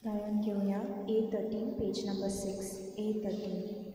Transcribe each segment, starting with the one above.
गायन घेवया A13, page number 6, A13.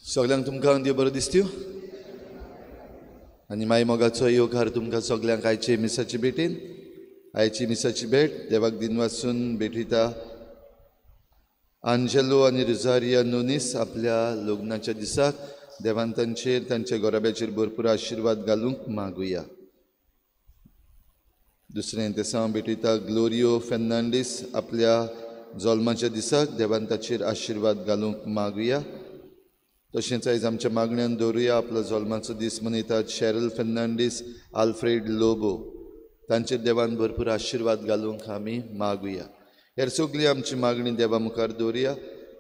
सगळ्यांक तुमकां देव बरो दिसत्यो आनी माय मोगाचो येवकार तुमकां सगळ्यांक आयचे मिसाचे भेटीन. आयची मिसाची भेट देवाक दिनवासून भेटयता आंजेलो आनी रोजारिया नोनीस आपल्या लग्नाच्या दिसाक देवान तांचेर तांच्या गोराब्याचेर भरपूर आशिर्वाद घालूंक मागुया. दुसरें तेसांव भेटयता ग्लोरियो फेर्नांडीस आपल्या जल्माच्या दिसाक देवान ताचेर आशिर्वाद घालूंक मागुया. तशेंच आयज आमच्या मागण्यान दवरुया आपलो जल्माचो दीस मनयतात शेरल फेर्नांडीस, आल्फ्रेड लोबो, तांचेर देवान भरपूर आशिर्वाद घालूंक आमी मागुया. हेर सगळी आमची मागणी देवा मुखार दवरुया.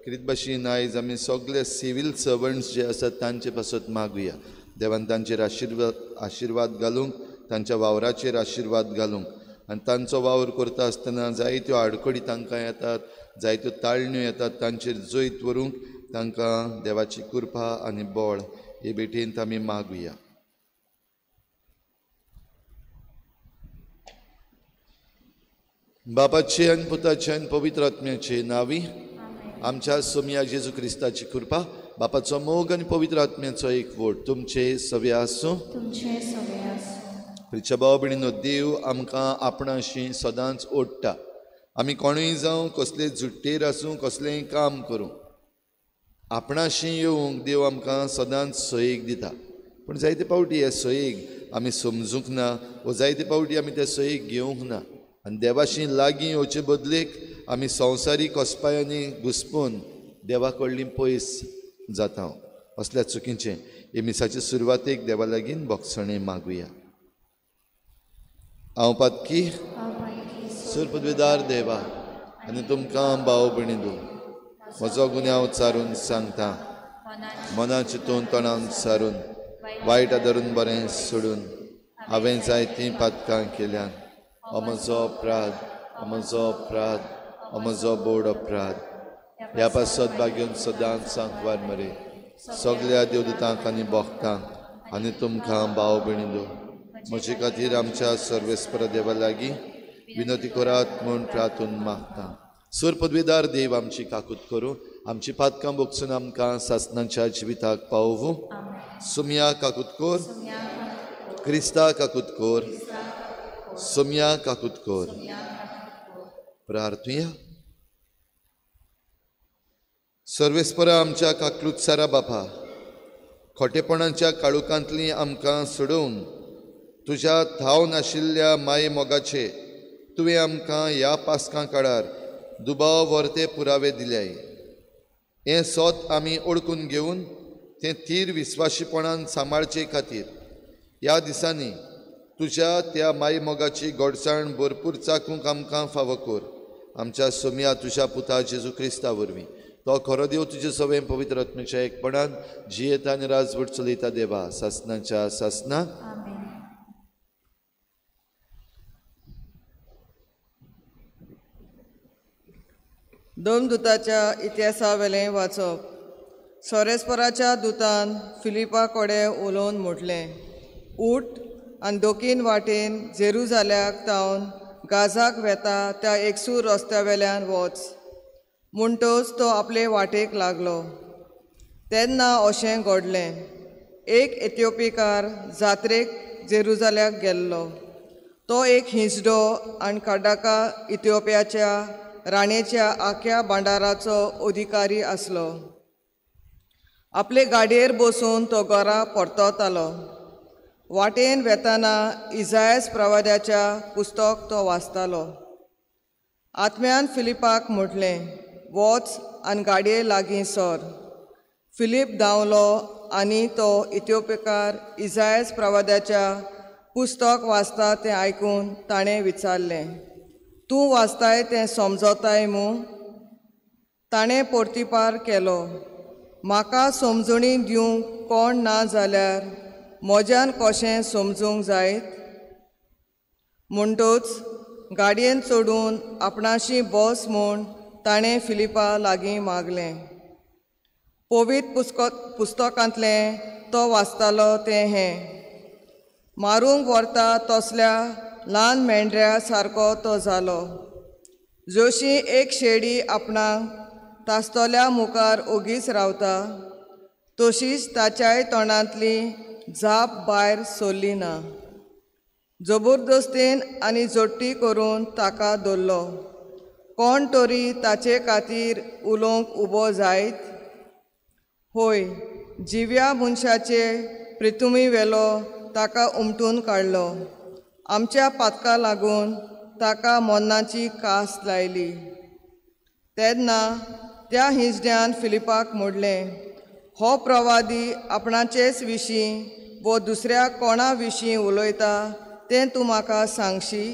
कितें भाशेन आयज आमी सगळे सिवील सर्वंट्स जे आसात तांचे पासत मागुया. देवान तांचेर आशिर्वाद घालूंक, तांच्या वावराचेर आशिर्वाद घालूंक आनी तांचो वावर करता आसतना जायत्यो आडखळी तांकां येतात, जायत्यो ताळण्यो येतात, तांचेर जैत व्हरूंक तांकां देवाची कृपा आनी बळ हे भेटेंत आमी मागुया. बापाचे आनी पुताचे आनी पवित्र आत्म्याचे नांवी आमच्या सोमया जेजू क्रिस्ताची कृपा, बापाचो मोग आनी पवित्र आत्म्याचो एकवट तुमचे सवे आसूं. प्रिच्या भाव भयणीनो, देव आमकां आपणाशी सदांच ओडटा. आमी कोणूय जावं, कसले जुट्टेर आसूं, कसलेंय काम करूं, आपणाशी येवंक देव आमकां सदांच सोयेक दिता. पूण जायते पावटी हे सोयेक आमी समजूंक ना वो जायते पावटी आमी त्या सोयेक घेवंक ना आनी देवाशी लागीं येवचे बदलेक आमी संवसारीक कोसपायांनी घुसपून देवा कडली पयस जाता. असल्या चुकीचें हे मिसाचे सुरवातेक देवा लागीं भोगसणें मागुया. हांव पातकी सुरपदवेदार देवा आनी तुमकां भाव भयणी म्हजो गुन्यांव चारून सांगता, मना चिंतून तोंडान सारून वायट धरून बरें सोडून हांवें जायतीं पातकां केल्यान. हो म्हजो अपराध, हो म्हजो अपराध, हो म्हजो बोड अपराध. ह्या पासत बागेवन सदांच सांकवार मरे सगळ्या देवदूतांक आनी भक्तांक आनी तुमकां भाव भयणी म्हजे खातीर आमच्या सर्वेस्पर देवा लागीं विनंती करात म्हूण प्रार्थून मागता. सूर पदवीदार देव आमची काकूत करूं, आमची पातकां भोगसून आमकां सासनाच्या जिविताक पावोवं. सुमया काकूत कोर, क्रिस्ता काकूत कोर, सुमया काकूत कोर. प्रार्थुया. सर्वेस्परा आमच्या काकलूत सारा बापा, खोटेपणाच्या काळुकांतली आमकां सोडोवन तुज्या थाव नाशिल्ल्या माये मोगाचे तुवें आमकां ह्या पासकां काळार दुबाव व्हरते पुरावे दिल्याय. हें सोत आमी ओळखून घेवन तें थीर विस्वाशीपणान सांबाळचे खातीर ह्या दिसांनी तुज्या त्या माय मोगाची गोडसाण भरपूर चाकूंक आमकां फावो कर. आमच्या सोमया तुज्या पुता जेजू क्रिस्ता वरवीं, तो खरो देव तुजे सवें पवित्र आत्म्याच्या एकपणान जियेता आनी राजवट चलयता देवा सासनाच्या सासना. दोन दुताच्या इतिहासावेलें वाचप. सोरेस्पराच्या दुतान फिलिपा कडेन उलोवन म्हटलें, उठ आनी दोकीन वाटेन जेरुजाल्याक तावन गाजाक वेता त्या एकसूर रस्त्या वेल्यान वच. म्हणटच तो आपले वाटेक लागलो. तेन्ना अशें घडलें, एक एथिओपिकार जात्रेक जेरुजाल्याक गेल्लो. तो एक हिंसडो आनी काडाका इथिओपियाच्या राणेच्या आख्या भांडाराचो अधिकारी आसलो. आपले गाडयेर बसून तो घरा परततालो. वाटेन वेताना इजायस प्रवाद्याच्या पुस्तक तो वाचतालो. आत्म्यान फिलिपाक म्हटलें, वच आनी गाडये लागीं सर. फिलीप धांवलो आनी तो इथिओपियाकार इजायस प्रवाद्याच्या पुस्तक वाचता तें आयकून ताणें विचारलें, तूं वाचताय तें समजताय मू? ताणें पोर्तिपार केलो, म्हाका समजणी दिवंक कोण ना जाल्यार म्हज्यान कशें समजूंक जायत? म्हणटच गाडयेन चडून आपणाशी बस म्हूण ताणें फिलिपा लागीं मागलें. पवित्र पुस्तकांतलें तो वाचतालो तें हें, मारूंक व्हरता तसल्या ल्हान मेंढऱ्या सारको तो जालो. जशी एक शेडी आपणाक तासतल्या मुखार ओगीच रावता तशीच ताच्याय तोंडांतली जाप भायर सरली ना. जबरदस्तीन आनी जोट्टी करून ताका धरलो. कोण तरी ताचे खातीर उलोवंक उबो जायत? होय, जिव्या मनशाचे प्रितुमी वेलो ताका उमटून काडलो. आमच्या पातका लागून ताका मरणाची कास लायली. तेन्ना त्या हिंजड्यान फिलिपाक म्हणलें, हो प्रवादी आपणाचेच विशीं वो दुसऱ्या कोणा विशीं उलयता तें तूं म्हाका सांगशी?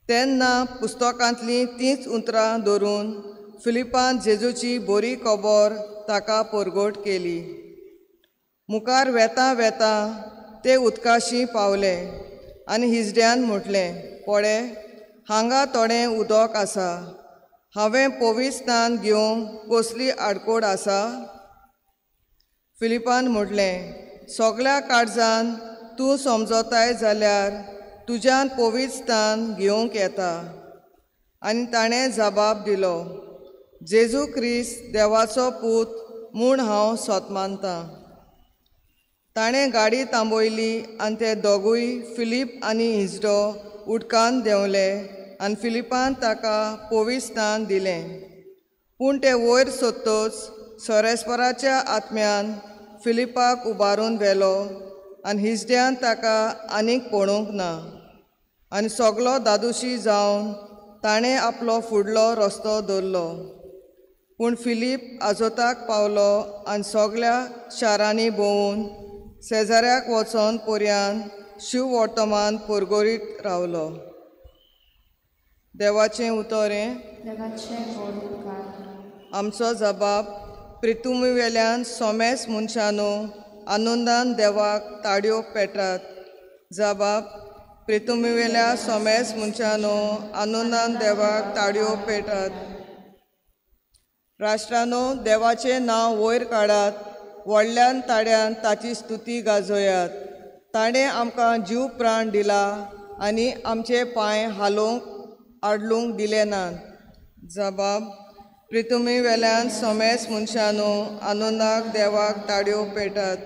तेन्ना पुस्तकांतलीं तींच उतरां धरून फिलिपान जेजूची बरी खबर ताका परगट केली. मुखार वेता वेता ते उदकाशी पावले आनी हिजड्यान म्हटलें, पळे हांगा थोडें उदक आसा, हांवें पवित्र स्नान घेवंक कसली आडकोड आसा? फिलिपान म्हटलें, सगळ्या काळजान तूं समजताय जाल्यार तुज्यान पवित्र स्नान घेवंक येता. आनी ताणें जबाब दिलो, जेजू क्रिस्त देवाचो पूत म्हूण हांव सत मानतां. ताणें गाडी थांबयली आनी ते दोगूय फिलीप आनी हिजडो उदकांत देंवले आनी फिलिपान ताका पवित्र स्नान दिलें. पूण ते वयर सोदतच सोरेस्पराच्या आत्म्यान फिलिपाक उबारून व्हेलो आनी हिजड्यान ताका आनीक पळोवंक ना. आनी सगलो दादोशी जावन ताणें आपलो फुडलो रस्तो दवरलो. पूण फिलीप आजोताक पावलो आनी सगल्या शारांनी भोंवून शेजाऱ्याक वचोन पर्यान शिववर्तमान परगरीत रावलो. देवाचें उतर हें. आमचो जबाब प्रितुमी वेल्यान सोमेस मनशानो आनंदान देवाक ताळयो पेटात. जबाब प्रितुमी वेल्या सोमेस मनशानो आनंदान देवाक ताळयो पेटात. राष्ट्रानो देवाचें नांव वयर काडात, व्हडल्यान ताड्यान ताची स्तुती गाजोयात. ताणें आमकां जीव प्राण दिला आनी आमचे पांय हालोवंक आडलूंक दिले नात. जबाब प्रितुमी वेल्यान सोमेस मनशानो आनंदाक देवाक ताळयो पेटात.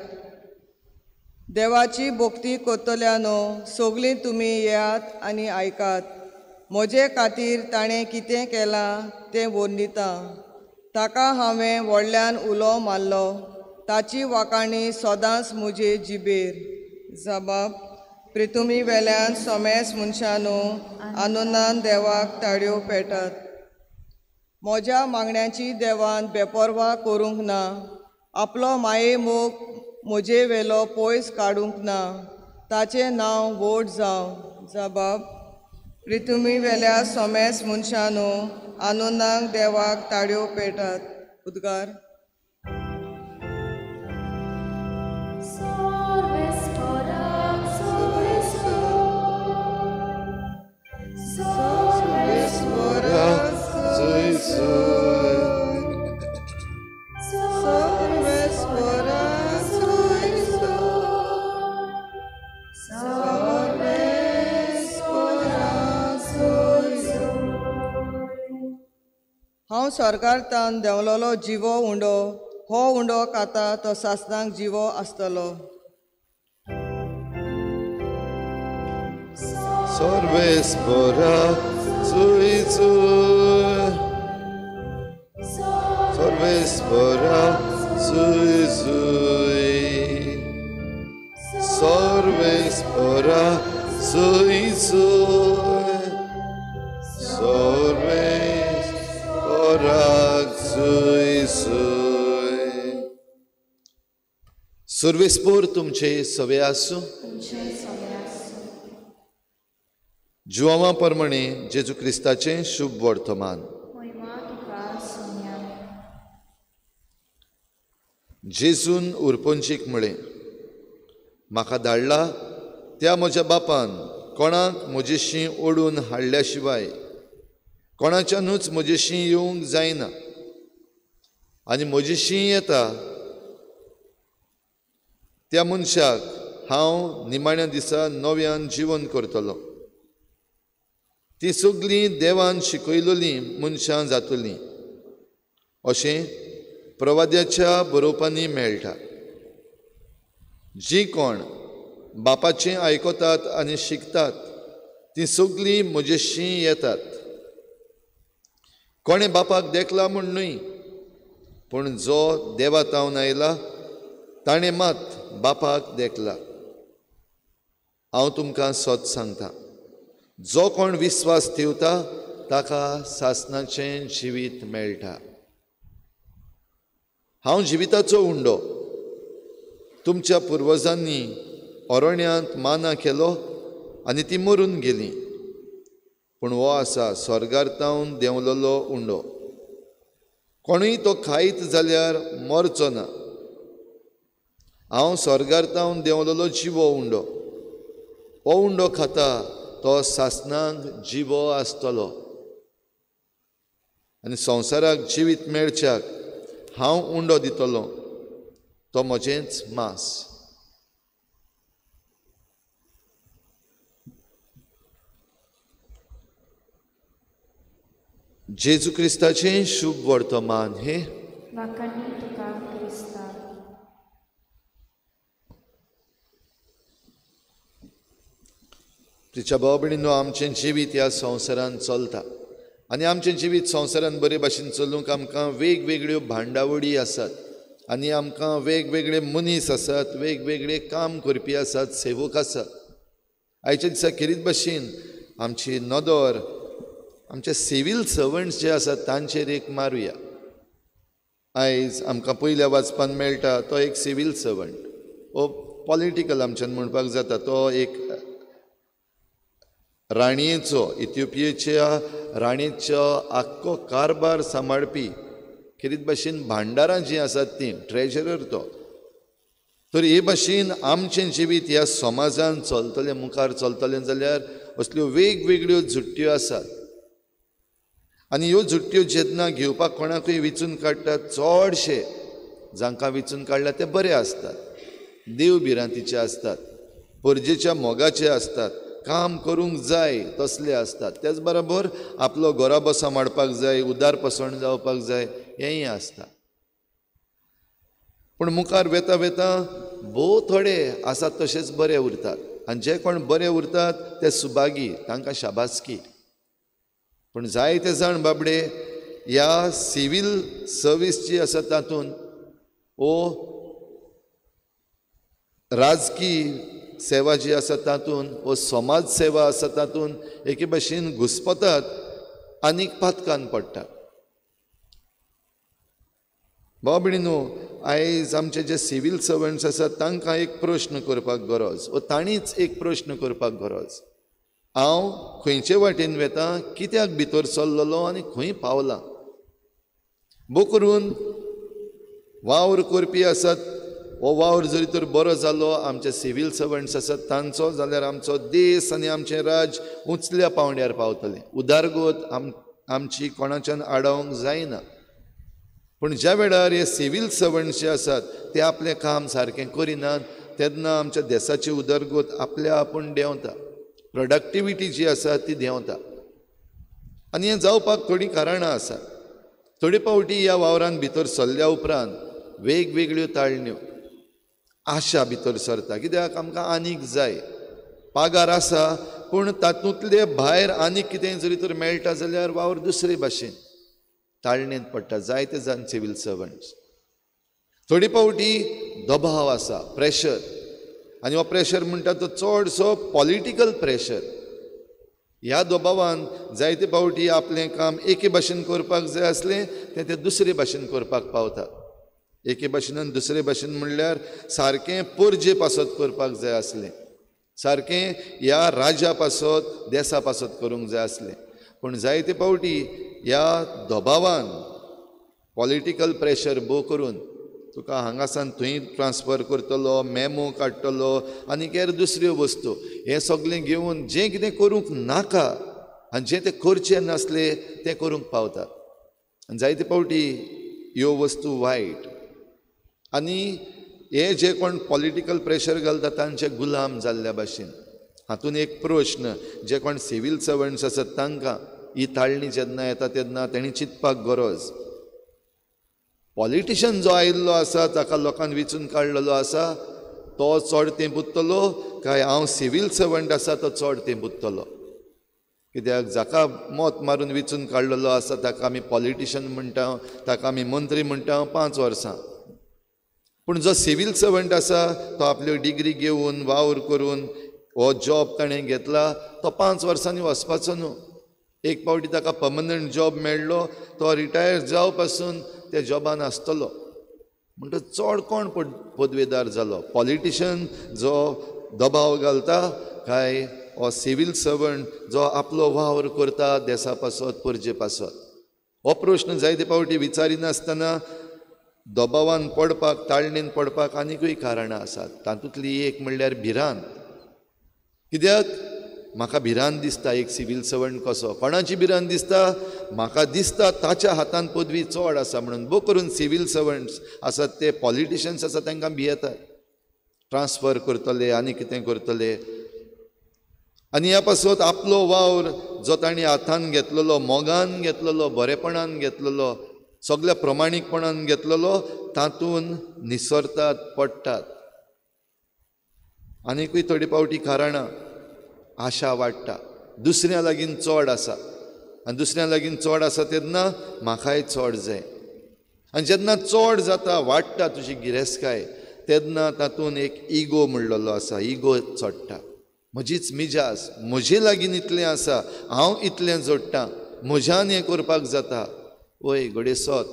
देवाची भक्ती करतल्यानो सगळीं तुमी येयात आनी आयकात. म्हजे खातीर ताणें कितें केलां तें वर्णिता. ताका हांवें व्हडल्यान उलो मारलो, ताची वाखाणी सदांच म्हजे जिबेर. जबाब प्रितुमी वेल्यान सोमेस मनशानो आनंदान देवाक ताळयो पेटात. म्हज्या मागण्याची देवान बेपर्वा करूंक ना, आपलो माये मोग म्हजे वेलो पयस काडूंक ना. ताचें नांव व्हड जावं. जबाब प्रितुमी वेल्या सोमेस मनशानो आनंदाक देवाक ताळयो पेटात. उद्गार. Soy, soy. हांव स्वर्गांतल्यान देंवलोलो जिवो उंडो, हो उंडो खाता तो सासणाक जिवो आसतलो. सर्वेस्परा जुय जुय, सर्वेस्परा जुय जुय, सर्वेस्परा जुय जुय, सर्वेस्परा जुय जुय. सर्वेस्पोर तुमचे सवे आसूं. जुआंवा परमणे जेजू क्रिस्ताचें शुभ वर्तमान. जेजून उरपोंचीक म्हळें, म्हाका धाडला त्या म्हज्या बापान कोणाक म्हजेशी ओडून हाडल्या शिवाय कोणाच्यानूच म्हजेशी येवंक जायना, आनी म्हजेशी येता त्या मनशाक हांव निमाण्या दिसा नव्यान जिवन करतलो. ती सगळीं देवान शिकयलेलीं मनशां जातलीं अशें प्रवाद्याच्या बरोवपांनी मेळटा. जीं कोण बापाचें आयकतात आनी शिकतात तीं सगळीं म्हजेशी येतात. कोणें बापाक देखला म्हूण न्हय, पूण जो देवा तावन आयला ताणें मात बापाक देखला. हांव तुमकां सत सांगता, जो कोण विस्वास ठेवता ताका सासणाचें जिवीत मेळटा. हांव जिविताचो उंडो. तुमच्या पुर्वजांनी अरण्यांत माना केलो आनी ती मरून गेली, पूण हो आसा स्वर्गार तावन देंवलेलो उंडो. कोणूय तो खायत जाल्यार मरचो ना. हांव स्वर्गार तावन देंवलेलो जिवो उंडो. हो उंडो खाता तो सासणाक जिवो आसतलो आनी संवसाराक जिवीत मेळच्याक हांव उंडो दितलो, तो म्हजेंच मांस. जेजू क्रिस्ताचें शुभ वर्तमान हें. तिच्या भाव भयणींनो, आमचें जिवीत ह्या संवसारान चलता आनी आमचें जिवीत संवसारान बरे भाशेन चलूंक आमकां वेगवेगळ्यो भांडावळी आसात आनी आमकां वेगवेगळे मनीस आसात, वेगवेगळे काम करपी आसात, सेवक आसात. आयच्या दिसा खेरीत भाशेन आमची नदर आमचे सिवील सर्वंट्स जे आसात तांचेर एक मारुया. आयज आमकां पयल्या वाचपान मेळटा तो एक सिवील सर्वंट वो पॉलिटिकल आमच्यान म्हणपाक जाता. तो एक राणयेचो, इथिओपियेच्या राणयेचो आख्खो कारभार सांबाळपी, खेरीत भाशेन भांडारां जीं आसात तीं ट्रेजरर तो. तर हे भाशेन आमचें जिवीत ह्या समाजान चलतलें, मुखार चलतलें जाल्यार असल्यो वेगवेगळ्यो झुट्ट्यो आसात आनी ह्यो झुट्ट्यो जेन्ना घेवपाक कोणाकूय विचून काडटात, चडशे जांकां विचून काडल्या ते बरे आसतात, देव भिरांतीचे आसतात, परजेच्या मोगाचे आसतात, काम करूंक जाय तसले आसतात. त्याच बरोबर आपलो घराबो सांबाळपाक जाय, उदारपसण जावपाक जाय, हेंय आसता. पूण मुखार वेता वेता भोव थोडे आसात तशेंच बरे उरतात आनी जे कोण बरे उरतात ते सुभागी, तांकां शाबासकी. पूण जायते जाण बाबडे ह्या सिवील सर्वीस जी आसा तातूंत वो राजकी सेवा जी आसा तातूंत वो समाज सेवा आसा तातूंत एके भाशेन घुस्पतात आनीक पातकान पडटात. भाव भयणींनो, आयज आमचे जे सिवील सर्वंट्स आसात तांकां एक प्रश्न करपाक गरज, वो तांणीच एक प्रश्न करपाक गरज, हांव खंयचे वाटेन वेता, कित्याक भितर सरलेलो आनी खंय पावला. भोव करून वावर करपी आसात, हो वावर जरी तर बरो जालो आमचे सिवील सर्वंट्स आसात तांचो जाल्यार आमचो देश आनी आमचें राज्य उंचल्या पावंड्यार पावतलें. उदारगत आमची कोणाच्यान आडावंक जायना. पूण ज्या वेळार हे सिवील सर्वंट्स जे आसात ते आपलें काम सारकें करिनात तेन्ना आमच्या देशाची उदरगत आपल्या आपूण देंवता, प्रोडक्टिविटी जी आसा ती देंवता. आनी हें जावपाक थोडीं कारणां आसात. थोडे फावटी ह्या वावरान भितर सरल्या उपरांत वेगवेगळ्यो ताळण्यो, आशा भितर सरता. कित्याक आमकां आनीक जाय, पागार आसा पूण तातूंतले भायर आनीक कितें जरी तर मेळटा जाल्यार वावर दुसरे भाशेन ताळणेंत पडटा. जायते जाण सिवील सर्वंट्स. थोडे फावटी दबाव आसा, प्रेशर, आनी हो प्रेशर म्हणटा तो चडसो पॉलिटिकल प्रेशर. ह्या दबावान जायते फावटी आपलें काम एके भाशेन करपाक जाय आसलें तें ते दुसरे भाशेन करपाक पावतात. एके भाशेन आनी दुसरे भाशेन म्हणल्यार सारकें पोरजे पासत करपाक जाय आसलें, सारकें ह्या राज्या पासत देसा पासत करूंक जाय आसलें, पूण जायते फावटी ह्या दबावान पॉलिटिकल प्रेशर भोव करून तुका हांगासान थंय ट्रान्सफर करतलो, मेमो काडटलो आनी हेर दुसऱ्यो वस्तू, हें सगळें घेवन जें कितें करूंक नाका आनी जें तें करचें नासलें तें करूंक पावतात. आनी जायते फावटी ह्यो वस्तू वायट, आनी हे जे कोण पॉलिटिकल प्रेशर घालता तांचे गुलाम जाल्ल्या भाशेन. हातून एक प्रश्न जे कोण सिवील सर्वंट्स आसात तांकां ही ताळणी जेन्ना येता तेन्ना तेणी चिंतपाक गरज. पॉलिटिशन जो आयिल्लो आसा ताका लोकान विचून काडलेलो आसा तो चड तेंप उरतलो काय हांव सिवील सर्वंट आसा तो चड तेंप उरतलो? कित्याक जाका मत मारून विचून काडलेलो आसा ताका आमी पॉलिटिशन म्हणटा, ताका आमी मंत्री म्हणटा 5 वर्सां. पूण जो सिवील सर्वंट आसा तो आपल्यो डिग्री घेवन वावर करून हो जॉब ताणें घेतला तो 5 वर्सांनी वचपाचो न्हू. एक फावटी ताका पर्मनंट जॉब मेळ्ळो तो रिटायर जावं पासून त्या जॉबान आसतलो. म्हणटच चड कोण पदवेदार जालो, पॉलिटिशन जो दबाव घालता काय हो सिवील सर्वंट जो आपलो वावर करता देसा पासत परजे पासत? हो प्रश्न जायते फावटी विचारिनासतना दबावान पडपाक, ताळणेन पडपाक आनिकूय कारणां आसात. तातूंतली एक म्हणल्यार भिरांत. कित्याक म्हाका भिरांत दिसता एक सिवील सर्वंट कसो, कोणाची भिरांत दिसता? म्हाका दिसता ताच्या हातान पदवी चड आसा म्हणून. भोव करून सिवील सर्वंट्स आसात ते पॉलिटिशन्स आसात तांकां भियेतात, ट्रान्सफर करतले आनी कितें करतले. आनी ह्या पासत आपलो वावर जो तांणी हातान घेतलेलो, मोगान घेतलेलो, बरेपणान घेतलेलो, सगळ्या प्रमाणीकपणान घेतलेलो तातूंत निसरतात, पडटात. आनीकूय थोडे फावटी कारणां, आशा वाडटा, दुसऱ्या लागीं चड आसा आनी दुसऱ्या लागीं चड आसा तेन्ना म्हाकाय चड जाय. आनी जेन्ना चड जाता, वाडटा तुजी गिरेस्तकाय, तेन्ना तातूंत एक इगो म्हणलेलो आसा, इगो चडटा. म्हजीच मिजास, म्हजे लागीं इतलें आसा, हांव इतलें जोडटा, म्हज्यान हें करपाक जाता. वय घडये सोत,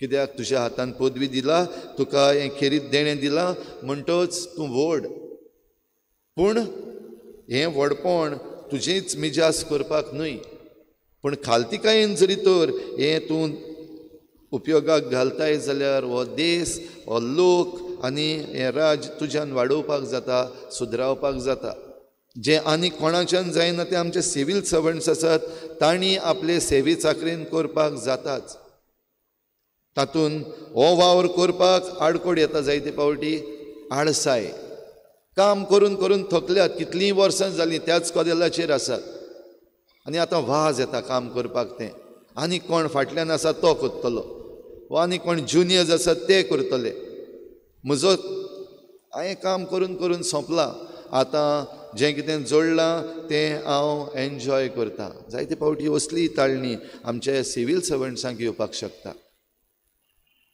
कित्याक तुज्या हातान पदवी दिला, तुका हें खेरीत देणें दिलां म्हणटच तूं व्हड. पूण हें व्हडपण तुजेंच मिजास करपाक न्हय, पूण खालतिकायेन जरी तर हें तूं उपयोगाक घालताय जाल्यार हो देश, हो लोक आनी हें राज्य तुज्यान वाडोवपाक जाता, सुदरावपाक जाता. जें आनी कोणाच्यान जायना तें आमचे सिवील सर्वंट्स आसात तांणी आपले सेवे चाकरेन करपाक जाताच. तातूंत हो वावर करपाक आडकोड येता जायते फावटी, आळसाय. काम करून करून थकल्यात, कितलीं वर्सां जालीं त्याच कदेलाचेर आसात आनी आतां वाज येता काम करपाक. तें आनी कोण फाटल्यान आसा तो करतलो, वा आनी कोण ज्युनियर्स आसात ते करतले. म्हजो हांवें काम करून करून सोंपलां, आतां जें कितें जोडलां तें हांव एन्जॉय करतां. जायते फावटी असली ताळणी आमच्या सिवील सर्वंट्सांक येवपाक शकता.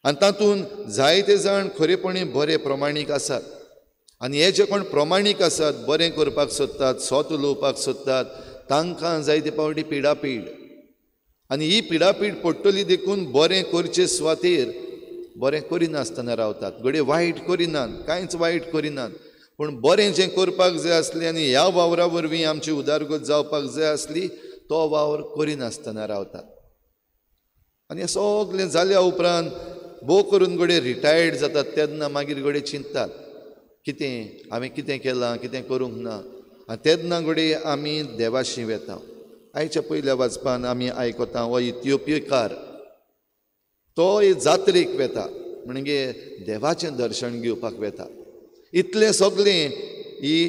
आनी तातूंत जायते जाण खरेपणी बरे प्रमाणीक आसात आनी हे जे कोण प्रमाणीक आसात, बरें करपाक सोदतात, सोत उलोवपाक सोदतात, तांकां जायते फावटी पिडापीड. आनी ही पिडापीड पडटली देखून बरें करचे सुवातेर बरें करिनासतना रावतात. घडये वायट करिनात, कांयच वायट करिनात, पूण बरें जें करपाक जाय आसलें आनी ह्या वावरा वरवीं आमची उदरगत जावपाक जाय आसली तो वावर करिनासतना रावतात. आनी हें सगळें जाल्या उपरांत भोव करून घडये रिटायर्ड जातात तेन्ना मागीर घडये चिंततात कितें हांवें कितें केलां, कितें करूंक ना. आनी तेन्ना घडये आमी देवाशी वेता. आयच्या पयल्या वाचपान आमी आयकता हो इथियोपियकार तो जात्रेक वेता, म्हणजे देवाचें दर्शन घेवपाक वेता. इतलें सगळें ही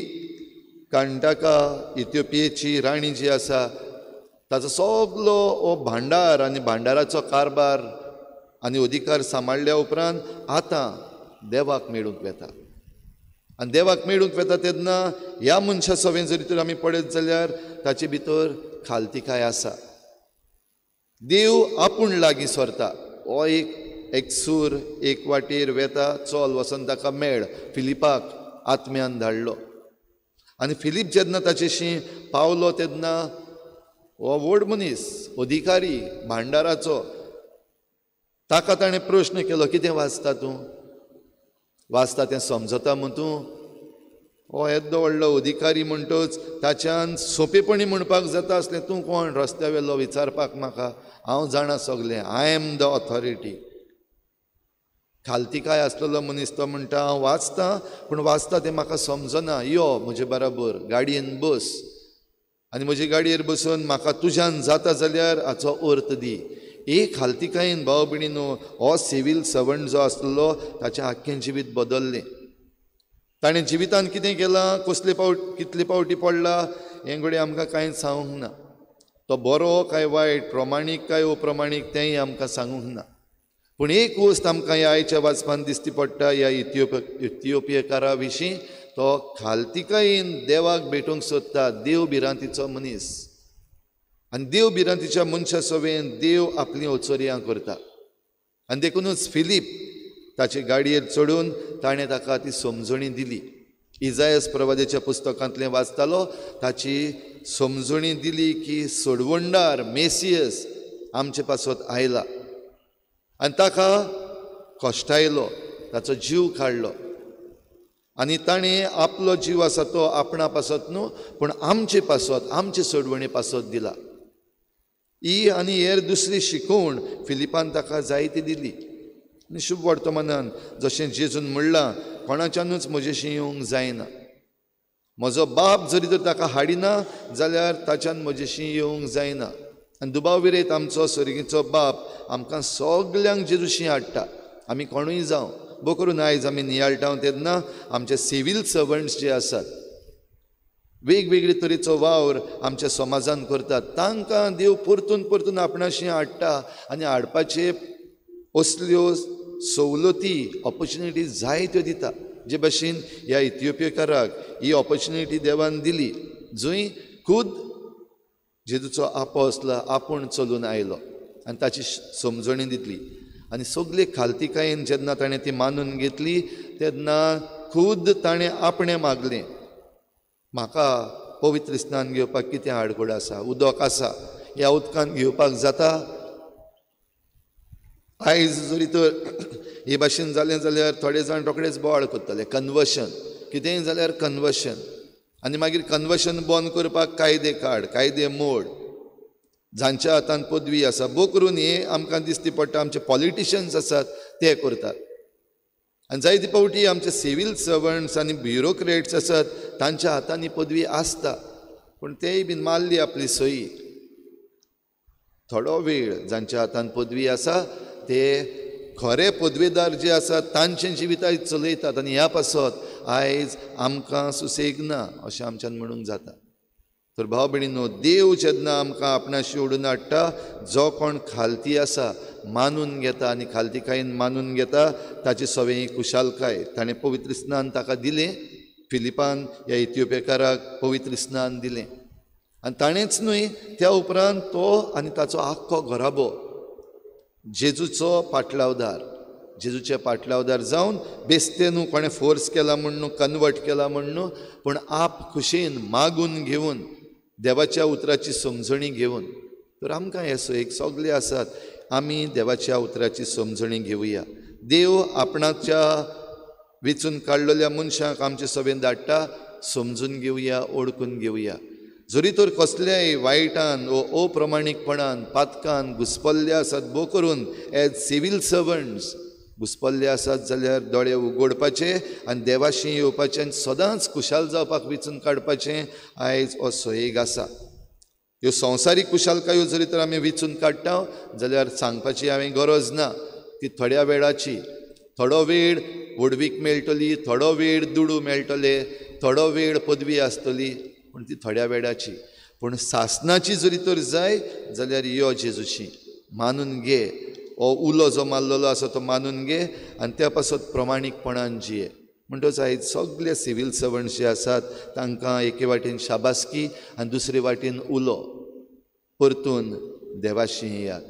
कांडाका इथियोपियेची राणी जी आसा ताचो सगलो हो भांडार आनी भांडाराचो कारभार आनी अधिकार सांबाळ्ळ्या उपरांत आतां देवाक मेळूंक वेता. आनी देवाक मेळूंक वेता तेन्ना ह्या मनशा सवें जरी तर आमी पळयत जाल्यार ताचे भितर खालतिकाय आसा. देव आपूण लागीं सरता. हो एक एकसूर एक वाटेर वेता, चल वचोन ताका मेळ. फिलिपाक आत्म्यान धाडलो आनी फिलीप जेन्ना ताचेशी पावलो तेन्ना हो व्हड मनीस, अधिकारी भांडाराचो, ताका ताणें प्रश्न केलो, कितें वाचता तूं? वाचता तें समजता मू तूं? हो येदो व्हडलो अधिकारी म्हणटच ताच्यान सोंपेपणी म्हणपाक जाता आसलें, तूं कोण रस्त्या वेलो विचारपाक म्हाका? हांव जाणा सगलें, I am the authority. खालतिकाय आसलेलो मनीस तो म्हणटा, हांव वाचतां पूण वाचता तें म्हाका समजना, यो म्हजे बराबर गाडयेन बस आनी म्हजे गाडयेर बसून म्हाका तुज्यान जाता जाल्यार हाचो अर्थ दी. एक खालतिकायेन भाव भयणीनो हो सिवील सर्वंट जो आसलो ताचें आख्खें जिवीत बदल्लें. ताणें जिवितान कितें केलां, कसले पावट कितले पावटी पडला हें घडये आमकां कांयच सांगूंक ना. तो बरो काय वायट, प्रमाणीक काय अप्रमाणीक तेंय आमकां सांगूंक ना. पूण एक वस्त आमकां ह्या आयच्या वाचपान दिसती पडटा, ह्या इथिओपियकारा विशीं, तो खालतिकायेन देवाक भेटूंक सोदता. देव भिरांतीचो मनीस आनी देव भिरांतीच्या मनशा सवेन देव आपलीं ओचोरयां करता. आनी देखुनूच फिलीप ताचे गाडयेर चडून ताणें ताका ती समजणी दिली. इजायस प्रवादेच्या पुस्तकांतलें वाचतालो, ताची समजणी दिली की सोडवणदार मेसियस आमचे पासत आयला आनी ताका कश्टायलो, ताचो जीव काडलो आनी ताणें आपलो जीव आसा तो आपणा पासत न्हू पूण आमचे पासत, आमचे सोडवणे पासत दिला. ही आनी हेर दुसरी शिकवण फिलिपान ताका जायती दिली. आनी शुभ वर्तमानान जशें जेजून म्हणलां, कोणाच्यानूच म्हजेशी येवंक जायना, म्हजो बाप जरी तर ताका हाडिना जाल्यार ताच्यान म्हजेशी येवंक जायना. आनी दुबाव विरयत आमचो सर्गीचो बाप आमकां सगल्यांक जेजूशी हाडटा, आमी कोणूय जावं. बो करून आयज आमी नियाळटा तेन्ना आमचे सिवील सर्वंट्स जे आसात, वेगवेगळे तरेचो वावर आमच्या समाजान करतात, तांकां देव परतून परतून आपणाशी हाडटा आनी हाडपाचे असल्यो सवलती, ऑपर्च्युनिटी जायत्यो दिता. जे भाशेन ह्या इथिओपियकाराक ही ऑपर्च्युनिटी देवान दिली, जंय खूद जेजूचो आपोसला आपूण चलून आयलो आनी ताची समजणी दितली. आनी सगळे खालतिकायेन जेन्ना ताणें ती मानून घेतली तेन्ना खूद ताणें आपणें मागलें, म्हाका पवित्र स्नान घेवपाक कितें आडखळ आसा? उदक आसा, ह्या उदकान घेवपाक जाता? आयज जरी तर हे भाशेन जालें जाल्यार थोडे जाण रोखडेच बोवाळ करतले, कन्वर्शन कितेंय जाल्यार कन्वर्शन, आनी मागीर कन्वर्शन बंद करपाक कायदे काड, कायदे मोड, जांच्या हातान पदवी आसा. बो करून हे आमकां दिसती पडटा आमचे पॉलिटिशन्स आसात ते करतात. आनी जायते फावटी आमचे सिवील सर्वंट्स आनी ब्युरोक्रेट्स आसात तांच्या हातांनी पदवी आसता पूण तेय बीन मारली आपली सही. थोडो वेळ जांच्या हातान पदवी आसा ते खरे पदवेदार जे आसात तांचें जिवीत आयज चलयतात आनी ह्या पासत आयज आमकां सुसेग ना अशें आमच्यान म्हणूंक जाता. तर भाव भयणीनो, देव जेन्ना आमकां आपणाशी ओडून हाडटा, जो कोण खालती आसा मानून घेता आनी खालतिकायेन मानून घेता ताची सवें कुशालकाय. ताणें पवित्र स्नान ताका दिलें, फिलिपान ह्या इथिओपियकाराक पवित्र स्नान दिलें आनी ताणेंच न्हय, त्या उपरांत तो आनी ताचो आख्खो घराबो जेजूचो पाटलावदार, जेजूचे पाटलावदार जावन बेस्ते न्हू कोणें फोर्स केला म्हूण न्हू, कन्वर्ट केला म्हूण न्हू, पूण आप खुशेन मागून घेवन देवाच्या उतराची समजणी घेवन. तर आमकां हे सोयीक सगळे आसात, आमी देवाच्या उतराची समजणी घेवया. देव आपणाच्या वेंचून काडलेल्या मनशांक आमचे सभेन धाडटा, समजून घेवया, ओळखून घेवया. जरी तर कसल्याय वायटान वो अप्रमाणीकपणान पातकान घुसपल्ले आसात, भो करून एज सिवील सर्वंट्स घुसपल्ले आसात जाल्यार दोळे उगडपाचे आनी देवाशी येवपाचें आनी सदांच खुशाल जावपाक वेंचून काडपाचें आयज हो सोयेग आसा. ह्यो संवसारीक कुशालकायो जरी तर आमी वेंचून काडटा जाल्यार सांगपाची हांवें गरज ना, ती थोड्या वेळाची, थोडो वेळ व्हडवीक मेळटली, थोडो वेळ दुडू मेळटले, थोडो वेळ पदवी आसतली, पूण ती थोड्या वेळाची. पूण सासनाची जरी तर जाय जाल्यार यो जेजूशी मानून घे, हो उलो जो मारलेलो आसा तो मानून घे आनी त्या पासत प्रमाणीकपणान जिये. म्हणटच आयज सगळे सिवील सर्वंट्स जे आसात तांकां एके वाटेन शाबासकी आनी दुसरे वाटेन उलो, परतून देवाशी येयात,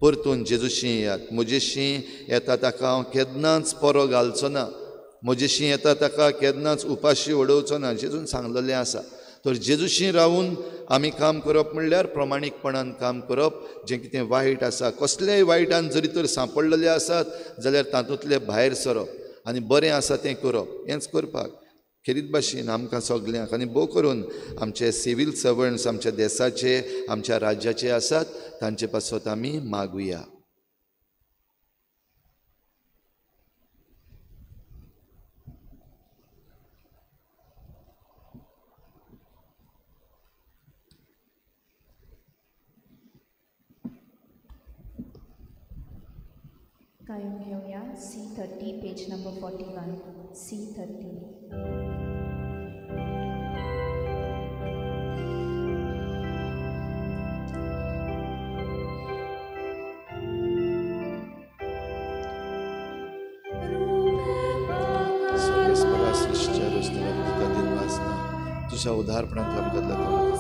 परतून जेजूशी येयात. म्हजेशी येता ताका हांव केन्नाच परो घालचो ना, म्हजेशी येता ताका केन्नाच उपाशी उडोवचो ना, जेजून सांगलेलें आसा. तर जेजूशी रावून आमी काम करप म्हणल्यार प्रमाणीकपणान काम करप. जें कितें वायट आसा, कसलेय वायटान जरी तर सांपडलेले आसात जाल्यार तातूंतले भायर सरप आनी बरें आसा तें करप, हेंच करपाक खेरीत भाशेन आमकां सगल्यांक आनी भोव करून आमचे सिवील सर्वंट्स आमच्या देसाचे आमच्या राज्याचे आसात तांचे पासत आमी मागुया. गायन घेऊया C30 page number 41 C30. तुझ्या उदारपणांत आमकां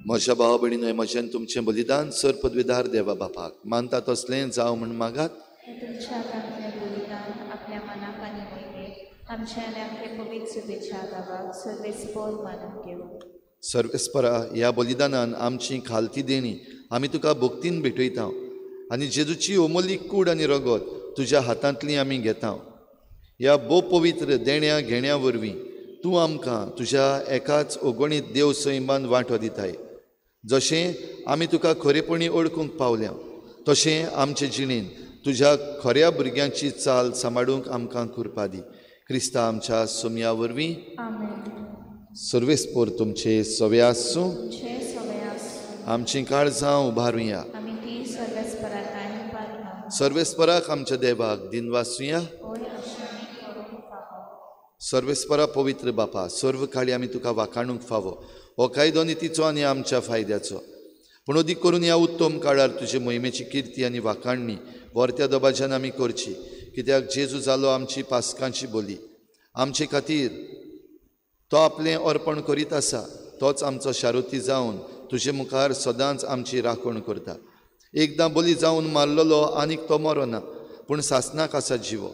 म्हज्या भाव भयणीनो, म्हजें तुमचें बलिदान सर पदवीदार देवा बापाक मानता तसलें जावं म्हूण मागात. तुमच्या हातांतलें बलिदान आपल्या मनाक आनी मोहिमेक आमच्या आनी आमचे पवित्र शुभेच्छा गावाक सर्वेस्पर मानून घेवं. सर्वेस्परा ह्या बलिदानान आमची खालती देणी आमी तुका भक्तीन भेटयता आनी जेजूची अमोलीक कूड आनी रगत तुज्या हातांतली आमी घेता. ह्या भोव पवित्र देण्या घेण्या वरवीं तूं आमकां तुज्या एकाच अगणीत देव सैमान वांटो दिताय. जशें आमी तुका खरेपणी ओळखूंक पावल्या तशें आमचे जिणेन तुज्या खऱ्या भुरग्यांची चाल सांबाळूंक आमकां कृपा दी. क्रिस्ता आमच्या सोमया वरवीं. सर्वेस्पोर तुमचे सवे आसूं. आमचीं काळजां उबारुया. सर्वेस्पराक आमच्या देवाक दिनवासुया. सर्वेस्परा पवित्र बापा, सर्व काळी आमी तुका वाखाणूंक फावो. हो कायदो नितीचो आनी आमच्या फायद्याचो, पूण अदीक करून ह्या उत्तम काळार तुजे मोहिमेची किर्ती आनी वाखाणणी वर्त्या दबाज्यान आमी करची. कित्याक जेजू जालो आमची पास्कांची बोली, आमचे खातीर तो आपलें अर्पण करीत आसा. तोच आमचो शारुती जावन तुजे मुखार सदांच आमची राखण करता. एकदां बोली जावन मारलेलो आनीक तो मरोना, पूण सासनाक आसा जिवो.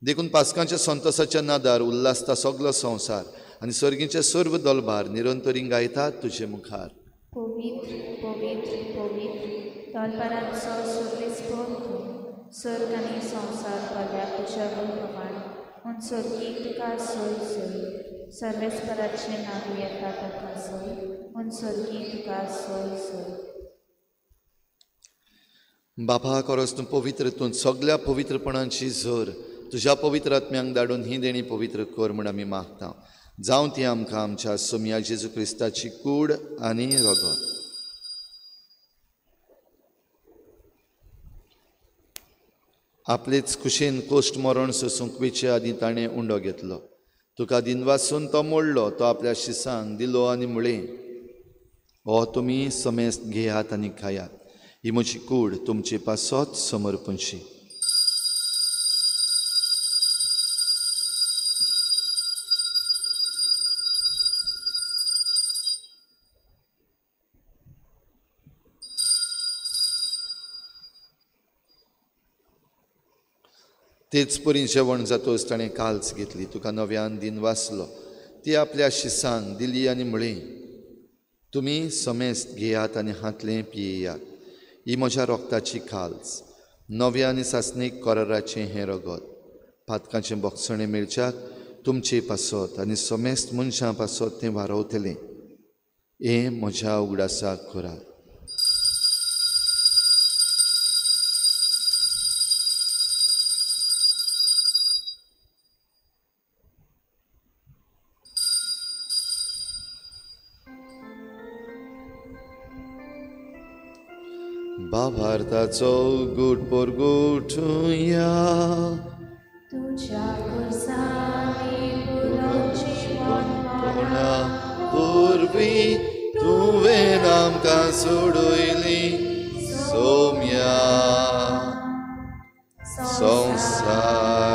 देखून पास्कांच्या संतोसाच्या नादार उल्हासता सगलो संवसार आनी सर्गीचे सर्व दलभार निरंतरी गायतात तुजे मुखार. पवित्र पवित्र पवित्र दलभाराचो सर्वेस्पर तूं, सर्ग आनी संवसार भरल्या तुज्या प्रमाण म्हूण सर्गीक तुका सोय सोय. सर्वेस्पराचें नांव येता ताका सोय म्हूण सर्गीक तुका सोय सोय. बापा, खरोच तूं पवित्र, तूं सगल्या पवित्रपणाची झर तुज्या पवित्र आत्म्यांक धाडून ही देणी पवित्र कर म्हूण आमी मागता. जावं ती आमकां आमच्या सोमया जेजू क्रिस्ताची कूड आनी रगत. आपलेच खुशेन कोश्ट मरण सोसूंक वेचे आदीं ताणें उंडो घेतलो. तुका दिनवासून तो मोडलो, तो आपल्या शिसांक दिलो आनी म्हळें, हो तुमी समेस्त घेयात आनी खायात, ही म्हजी कूड तुमचे पासत समर्पणशी. तेच परी जेवण जातोच ताणें काल्स घेतली, तुका नव्यान दिन वाचलो, ती आपल्या शिसांक दिली आनी म्हळें, तुमी समेस्त घेयात आनी हांतलें पियेयात. ही म्हज्या रोगताची काल्स, नव्या आनी सासणीक कराराचें हें रगत. पातकांचें बोगसणें मेळच्याक तुमचे पासत आनी समेस्त मनशां पासत तें वारवतलें. हें म्हज्या उगडासाक करात. भावार्थाचो गुट परगुटुया, तुज्या खुर्सांनी पुरोवन जिवनपणा पुरवीं तुवें आमकां सोडयली सोम्या. संवसाराच्या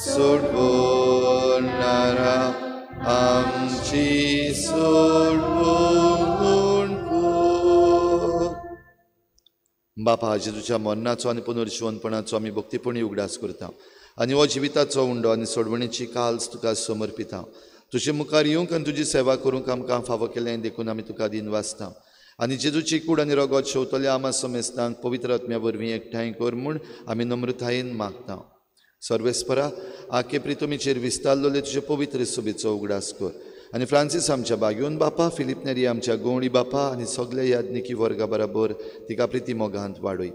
सोडवणारा आमची सोडवण कर. बापा, जेजूच्या मरणाचो आनी पुनर्जिवनपणाचो आमी भक्तीपणी उगडास करता आनी हो जिविताचो उंडो आनी सोडवणेची काल्स तुका समर्पिता. तुजे मुखार येवंक आनी तुजी सेवा करूंक आमकां फावो केलें देखून आमी तुका दिन वाचता. आनी जेजूची कूड आनी रगत शेवतल्या आमा समेस्तांक पवित्र आत्म्या वरवीं एकठांय कर म्हूण आमी नम्रतायेन मागता. सर्वेस्परा, आके प्रितुमीचेर विस्तारलेले तुजे पवित्र सुबेचो उगडास कर आनी फ्रांसीस आमच्या बागयोन बापा, फिलीप नेरी आमच्या गोवणी बापा आनी सगल्या याज्ञिकी वर्गा बराबर तिका प्रिती मोगांत वाडय.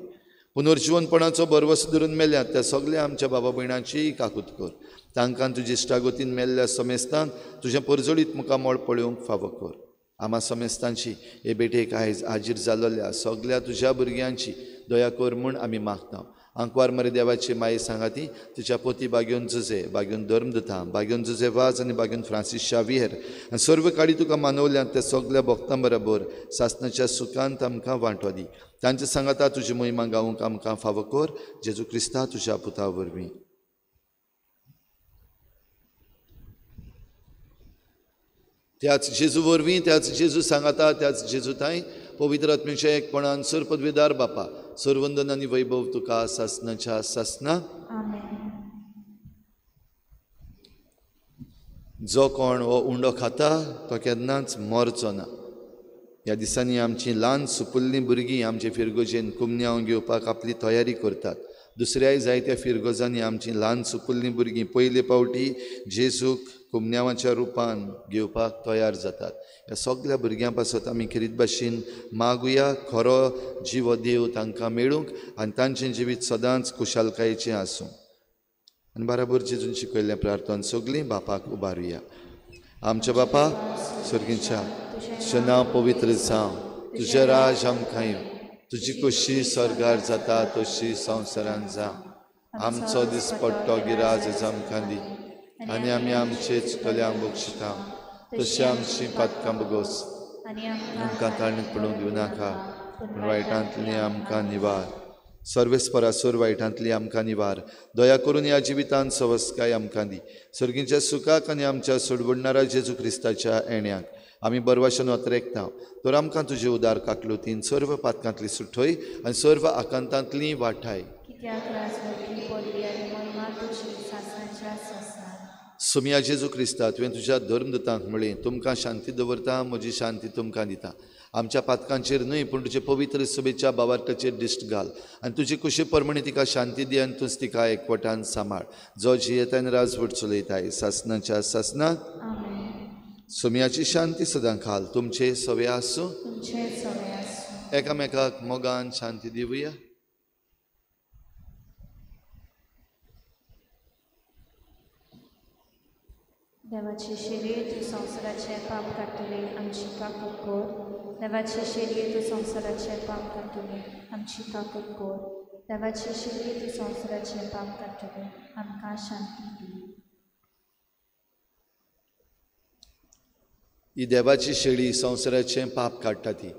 पुनर्जिवनपणाचो भरवस धरून मेल्यात त्या सगल्या आमच्या बाबा भयणांचीय काकूत कर. तांकां तुजी इश्टागतीन मेल्ल्या समेस्तांक तुजें परजळीत मुखामळ पळोवंक फावो कर. आमा समेस्तांची हे भेटेक आयज हाजीर जाल्ल्या सगल्या तुज्या भुरग्यांची दया कर म्हूण आमी मागता. आंकवार मरे देवाची माये सांगाती तुज्या पोती बागयोन जुजे, बागयोन धर्मदुता, बागयोन जुजे वाज आनी बागयोन फ्रांसीस शावियर आनी सर्व काळी तुका मानवल्यात त्या सगल्या भक्तां बराबर सासणाच्या सुखांत आमकां वांटो दी. तांचे सांगाता तुजी महिमा गावंक आमकां फावो कर, जेजू क्रिस्ता तुज्या पुता वरवीं. त्याच जेजू वरवीं, त्याच जेजू सांगाता, त्याच जेजू थांय पवित्र आत्म्याच्या एकपणान सर पदवीदार बापा, सरवंदन आनी वैभव तुका सासणाच्या सासना. जो कोण हो उंडो खाता तो केन्नाच मरचो ना. ह्या दिसांनी आमची ल्हान सुपुल्लीं भुरगीं आमचे फिरगोजेन कुमन्यांव घेवपाक आपली तयारी करतात. दुसऱ्याय जायत्या फिरगोजांनी आमची ल्हान सुपुल्लीं भुरगीं पयले पावटी जेजूक कुमन्यांवाच्या रुपान घेवपाक तयार जातात. ह्या सगल्या भुरग्यां पासत आमी खेरीत भाशेन मागुया, खरो जिवो देव तांकां मेळूंक आनी तांचें जिवीत सदांच खुशालकायेचें आसूं. आनी बराबर जेजून शिकयल्लें प्रार्थना सगळीं बापाक उबारुया. आमच्या बापा सर्गीच्या, तुजें नांव पवित्र जावं, तुजें राज आमकां येवं, तुजी खोशी स्वर्गार जाता तशी संवसारान जावं. आमचो दिसपट्टो गिराज आमकां दी आनी आमी आमचे चुकल्यांक बक्षिता तशी आमची पातकां बगोस, आमकां ताळणीत पडूंक दिवं नाका, पूण वायटांतली आमकां निवार. सर्वेस्परासोर वायटांतली आमकां निवार. दया करून ह्या जिवितांत सवस्काय आमकां दी. सर्गीच्या सुखाक आनी आमच्या सोडवणणारा जेजू क्रिस्ताच्या येण्याक आमी बरवाशन अत्रेकता. तर आमकां तुजे उदार काकलुतीन सर्व पातकांतली सुठय आनी सर्व आकांतांतली वाठाय. सोमया जेजू क्रिस्ता, तुवें तुज्या धर्मदूतांक म्हळें, तुमकां शांती दवरता, म्हजी शांती तुमकां दिता. आमच्या पातकांचेर न्हय पूण तुजे पवित्र सभेच्या बावार्थाचेर दिश्ट घाल आनी तुजी कुशी प्रमाणे तिका शांती दी आनी तूंच तिका एकवटान सांबाळ, जो जियेता आनी राजवट चलयताय सासणाच्या सासनाक. सोमयाची शांती सदां खाल तुमचे सवे आसूं. एकामेकाक मोगान शांती दिवया. देवाचे शेळये तूं संवसाराचें पाप काडटले, आमची काकूट कर. देवाचे शेळये तूं संवसाराचें पाप काडटले, आमची काकूट कर. देवाचे शेळये तूं संवसाराचें पाप काडटले, आमकां शांती दी. ही देवाची शेळी संवसाराचें पाप काडटा. ती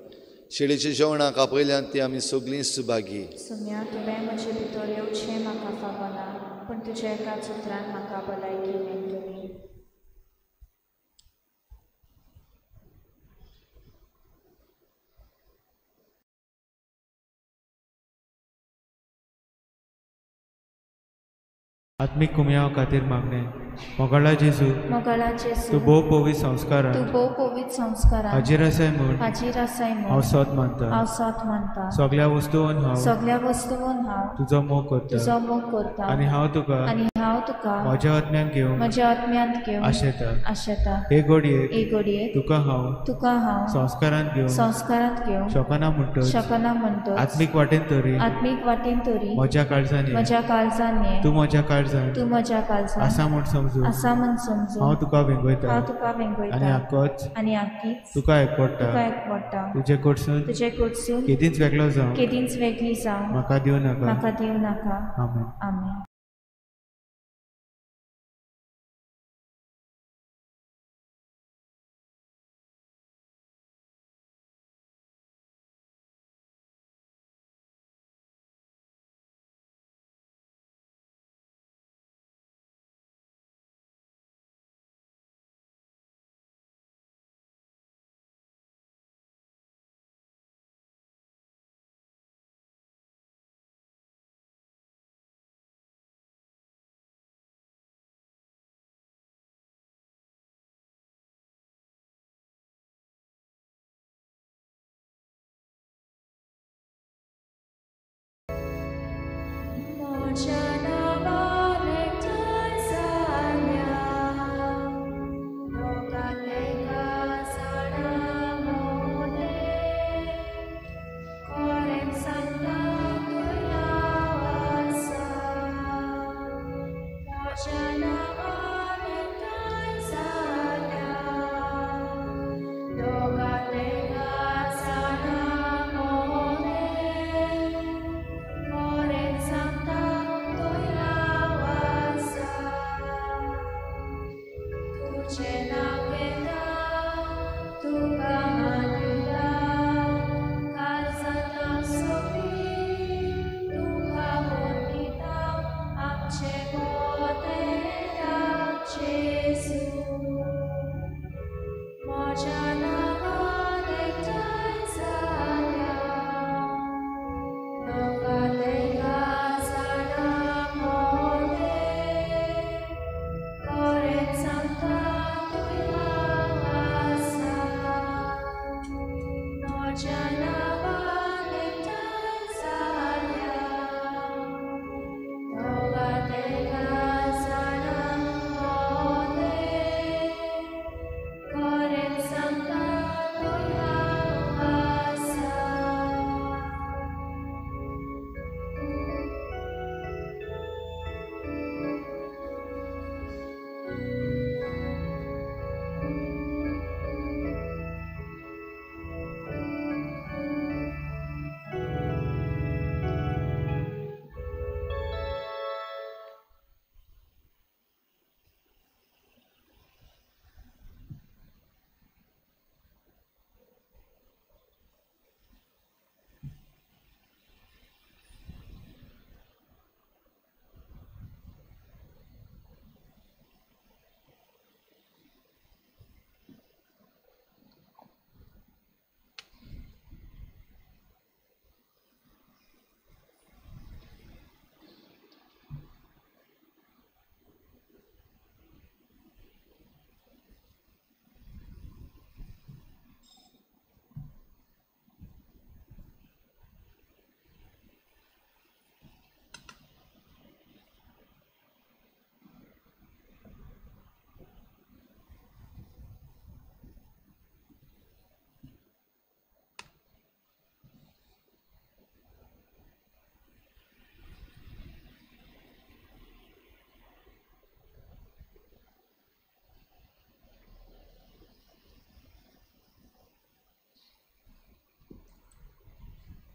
शेळीच्या जेवणाक आपयल्यान ती आमी सगळीं सुभागी. सुम्या, तुवें म्हजे भितर येवचें म्हाका फावना, पूण तुज्या एकाच उतरान म्हाका भलायकी मेळटली. आत्मीक कुमयांव खातीर मागणें. मोगाळा जेजू, मोगाळा जेजू, तूं भोव पवित्र संस्कारान, तूं भोव पवित्र संस्कारान हाजीर आसाय म्हूण, हाजीर आसाय म्हूण हांव सत मानता, हांव सत मानता. सगळ्या वस्तून हांव, सगळ्या वस्तून हांव तुजो मोग करता, तुजो मोग करता. आनी हांव तुका, आनी हांव तुका म्हज्या आत्म्यान घेवन, म्हज्या आत्म्यांत घेवन आशेता, आशेता. हे घडयेक, हे घडयेक तुका हांव, तुका हांव संस्कारांत घेवन, संस्कारांत घेवन शकना म्हणटच, शकना म्हणटच आत्मीक वाटेन तरी, आत्मीक वाटेन तरी म्हज्या काळजान, म्हज्या काळजान ये, तूं म्हज्या काळजान, तूं म्हज्या काळजान आसा म्हूण समजून, आसा म्हूण समजून हांव तुका वेंगयता, हांव तुका वेंगयता. आनी आकोच, आनी आकीच तुका एकवडटा, तुका एकवडटा. तुजे कडसून, तुजे कडसून केदींच वेगळो जावं, केदींच वेगळी जावं म्हाका दिवं नाका, म्हाका दिवं नाका. आमेन. आमेन.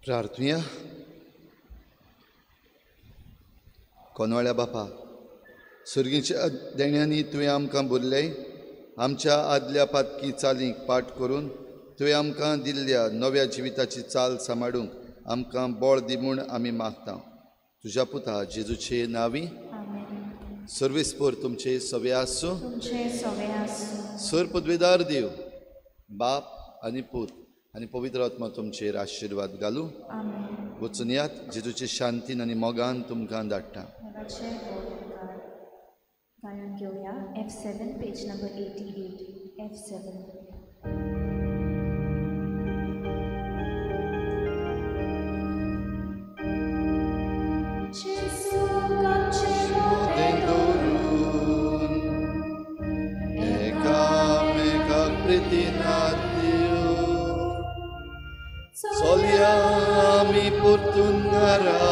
प्रार्थुया. कोनवाळ्या बापा, सुर्गीच्या देण्यांनी तुवें आमकां बोल्ले, आमच्या आदल्या पातकी चालींक पाठ करून तुवें आमकां दिल्ल्या नव्या जिविताची चाल सांबाळूंक आमकां बळ दी म्हूण आमी मागता. तुज्या पुता जेजूचे नांवी. सर्वेस्पोर तुमचे सवे आसूं. सर पदवेदार देव बाप आनी पूत आनी पवित्र आत्मा तुमचेर आशिर्वाद घालूं. वचून यात, जेजूचे शांतीन आनी मोगान तुमकां धाडटा. F7, page number 88. F7. Gesù मोतें दवरून एकामेकाक प्रितीन हात दिवन चलया आमी परतून घरा.